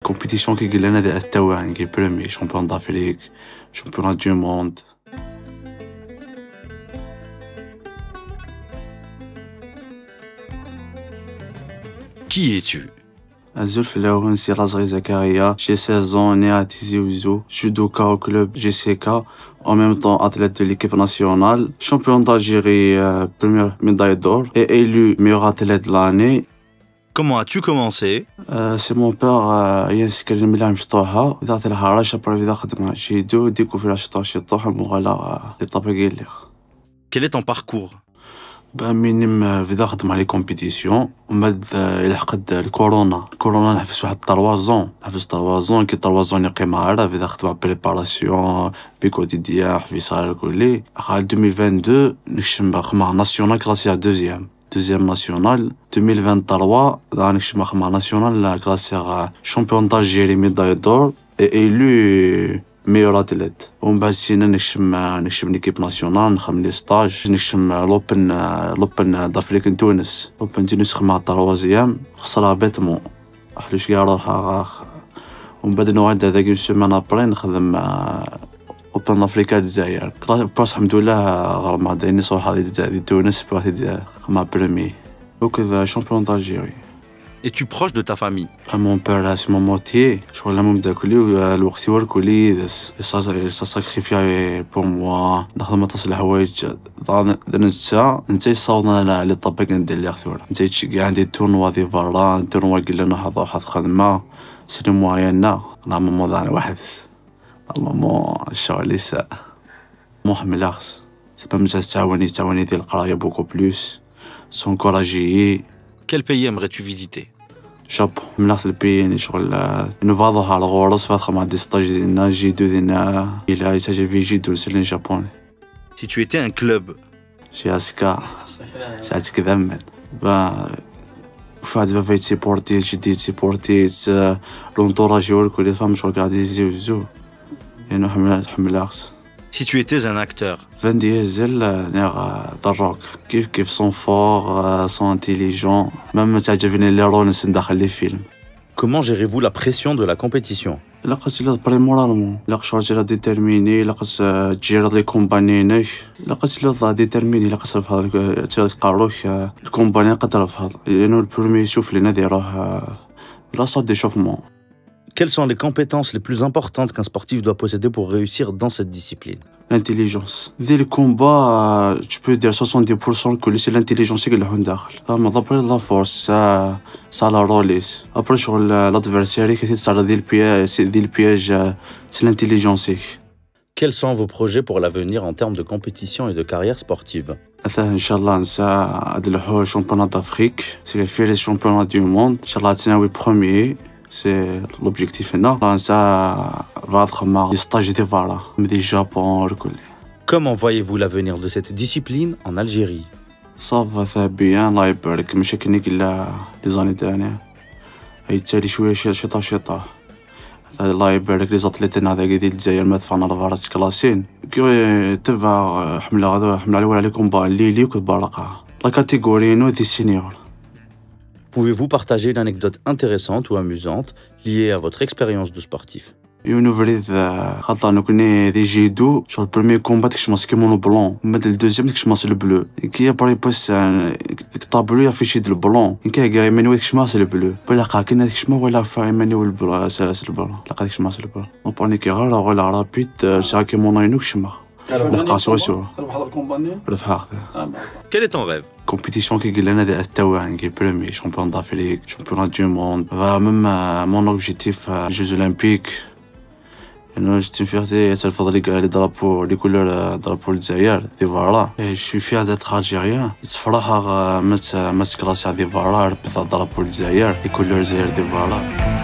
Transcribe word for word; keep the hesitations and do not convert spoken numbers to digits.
Compétition ki yellan ad attawaɣ, ki premier, champion d'Afrique, championnat du monde. Qui es-tu? Azul fell-awen, c'est Razri Zakaria. J'ai seize ans, né à Tizi Ouzou. Je judoka au club G C K. En même temps, athlète de l'équipe nationale. Champion d'Algérie, euh, première médaille d'or. Et élu meilleur athlète de l'année. Comment as-tu commencé? Euh, c'est mon père, euh, Yanis Karim Milam Chtoha. Après, j'ai découvert Chtoha, Chtoha, Quel est ton parcours? Bah, minim, euh, بديت نخدم على les compétitions. ومن بعد، آه، لحقت الكورونا. الكورونا نحبس واحد trois ans. نحبس trois ans، كي trois ans يقيم عارف، بديت نخدم préparation, بيكوتيديان، حبيس على الكلي. على deux mille vingt-deux، نكشم خدمة nationale classé deuxième. Deuxième nationale. Deux mille vingt-trois، نكشم خدمة nationale classé champion d'Algérie, médaille d'or. Et élu meilleur athlète. ومن بعد سينا نكشم نكشم l'équipe nationale، نخدم les stages، نكشم l'Open l'Open d'Afrique تونس. L'Open تونس خدمة troisième، خسرها bêtement. حلوش كاع روحها غاخ. ومن بعد نوعد هذاك une semaine après نخدم Open d'Afrique الجزائر. Parce الحمد لله غير ما دايرني صراحة دي تونس بواحد خدمة premier. وكذا champion d'Algérie. Es-tu proche de ta famille? Mon père, c'est mon moitié. شغل مو مداكلي، والوقت يوركو لي يدس. Il s'a sacrifié pour moi. نخدم تصلح حوايج. نتا نتا يصاوضنا على الطبق ندير لي اختي. نتا يتشجع عندي tournoi دي فارا، tournoi قال لنا حظ واحد خدمة. C'est le moyen نا. لا ماما ضاني واحد. لا ماما الشغل يسا. محمل اخس. C'est pas مجال تعاوني تعاوني ديال القراية beaucoup plus. S'encourager. Quel pays aimerais-tu visiter? Japon. من اخر البيين شغل نوفاضوها الغورس فاخر مع دي ستاج ديالنا جيدو ديالنا الى يتعجب يجيدو سلين جابوني. Si tu étais un club. شي عسكر. ساعتك ذمن. با فهاد بابا يتسيبورتي جدي يتسيبورتي. L'entourage يوركو لي فام شغل قاعد يزيو زو. يعني حمل حمل اخس. Si tu étais un acteur. Vin Diesel نيغ دروك. كيف كيف sont forts, sont intelligents. Même تعجبني les rôles داخل les films. Comment gérez-vous la pression de la compétition? لقد تلي بري مورالمون، لقد شغل تلي ديتيرميني، لقد تجير لي كومبانينيك، لقد تلي ديتيرميني، لقد ترفع تلي قاروك الكومباني قد ترفض لانه البرومي يشوف لنا دي روح. لا صوت دي شوفمون. Quelles sont les compétences les plus importantes qu'un sportif doit posséder pour réussir dans cette discipline? L'intelligence. Dès le combat, tu peux dire soixante-dix pour cent que c'est l'intelligence qui est là. فما d'après la force, ça, ça la rôle. Après شغل l'adversaire كثير صار ذي البياج ذي البياج. C'est l'intelligence. Quels sont vos projets pour l'avenir en termes de compétition et de carrière sportive? أثاه إن شاء الله نسا هاد الحو championnat d'Afrique, c'est le faire championnat du monde. إن شاء الله تناوي premier. C'est l'objectif هنا. نسا بعد خما stage دي فارا من دي جابون ركولي. Comment voyez-vous l'avenir de cette discipline en Algérie? صافا ثابيا الله يبارك ماشي كني قلا. Les années dernières هي التالي شويه شي شطا شطا. الله يبارك les athlètes هنا ذاك ديال الجزائر ما دفعنا لفارس كلاسين. كي تبع حمله هذا حمله على ولا عليكم با لي لي كنت بارقه. La catégorie نو دي سينيور. Pouvez-vous partager une anecdote intéressante ou amusante liée à votre expérience de sportif? يونو فريد خاطر نكوني دي جيدو شغل premier combat تكشماس كيمونو بلون من بعد le deuxième تكشماس le bleu. كي بري بوس الطابلو يا فيشي دو البلون. كي كاع ماني ويك شماس le bleu. ولا قاكين هذيك شما ولا فا ماني والبلون ساس البلون. لا قاكين شماس le bleu. اون بانيكي غير ولا رابيد شاكي موناينو شما. نبقى سوا سوا. ربح الكومباني. ربح هكذا. Quel est ton rêve? Compétition كي قلنا هذا التوان كي premier champion d'Afrique, championnat du monde. Même mon objectif Jeux Olympiques. لأنه c'est une fierté ترفض لي كاع les drapeaux, les couleurs, drapeau الجزائر دي فارا. Je suis fier d'être algérien. تفرح ما ما تكلاسي دي فارا ربي drapeau الجزائر, les couleurs الجزائر دي فارا.